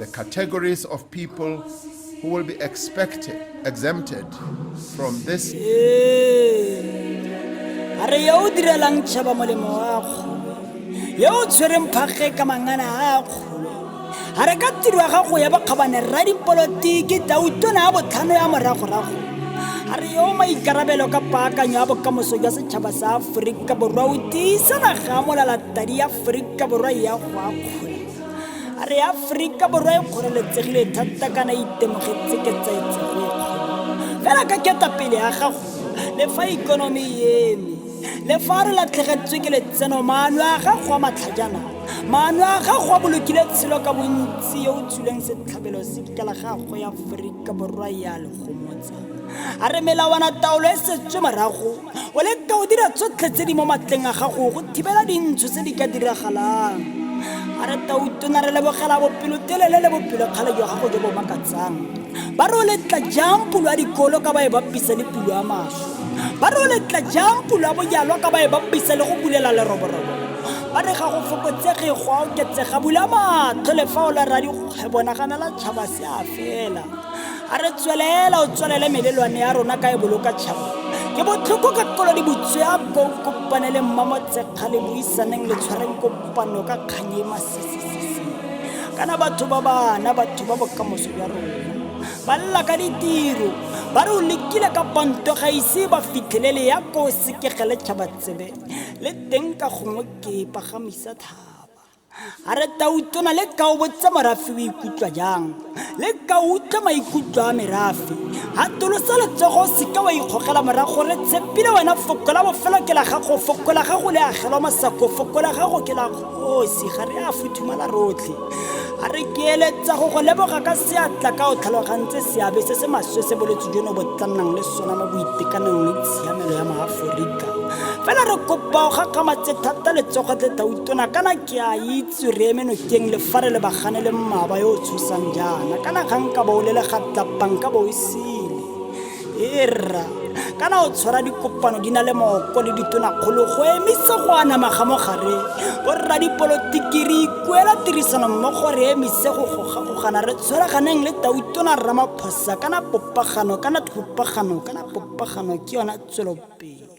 The categories of people who will be expected, exempted from this Ee, a re yo o direlang tšhaba molemo wa kgolo yo o tshwereng phage ka mangana a kgolo a re ka tiro ya gago ya bokgabane rra dipolotiki tautona ya botlhano ya moragorago a re yo maikarabelo ka paakanyo ya bokamoso jwa setšhaba sa Aforika Borwa o tiisa naga ya molalatadi ya Aforika Borwa ya go akgola. A re Aforika Borwa e kgoreletsegile thata kana e itemogetse ketsaetsego e kgolo fela ka ketapele ya gago le fa ikonomi e eme le fa re latlhegetswe ke letseno maano a gago a matlhajana maano a gago a bolokile tshelo ka bontsi yo o tswileng setlhabelo se ka la gagwe ya Aforika Borwa ya le gomotsa. A re melawana taolo e setswe morago O leka o dira tsotlhe tse di mo matleng a gago go thibela dintsho tse di ka diragalang. A re Tautona re lebogela bopelotelele le bopelokgale jwa gago jo bo makatsang. Ba re o letla jang pulo ya dikolo ka ba e bapisa le pulo ya maswe? Ba re o letla jang pulo ya bojalwa ka ba e bapisa le go bulela leroborobo? Ba re ga go fokotsege go a oketsega bula matlho le fa o le radikgwebo naganela tšhaba se a fela. A re tswelela o tswalele melelwane ya rona ka e boloka tšhaba. Ke botlhoko ka kolo di butswe a ko kopane le mmamotsekga le buisaneng le tshwareng kopano ka kgang e masisisisi. Kana batho ba bana batho ba bokamoso jwa rona ba lla ka ditiro ba re o lekile ka panto ga ise ba fitlhelele ya ko sekegele tšhaba tsebe le teng ka gongwe ke pagamisa thaba. A re Tautona le ka o botsa morafe o ikutlwa jang, le ka o utlwa maikutlo a merafe. Atolosa letsogo o seka wa ikgogela morago, re tshepile wena foko la bofelo ke la gago, foko la gago le agelwa masako, foko la gago ke la kgosi, ga re a futhumala rotlhe. A re ke eletsa go go leboga ka seatla ka o tlhalogantse seabe se se maswe se bolwetse jono bo tla nnang le sona mo boitekanelong le tshiamelo ya Maaforika. Fela re kopa o gakgamatse thata letsogo tle Tautona kana ke a itse re eme nokeng le fa re lebagane le mmaba yo o tshosang jaana kana ga nka bo o le legatlapa nka bo o sele. Ee rra, kana o tshwara dikopano di na le mooko le ditonakgolo go emisa go anama ga mogare. Borra dipolotiki re ikuela tirisano mmogo re emise go gogagogana re tshwaraganeng le Tautona Ramaphosa kana popagano kana popagano kana popagano ke yona tswelopele.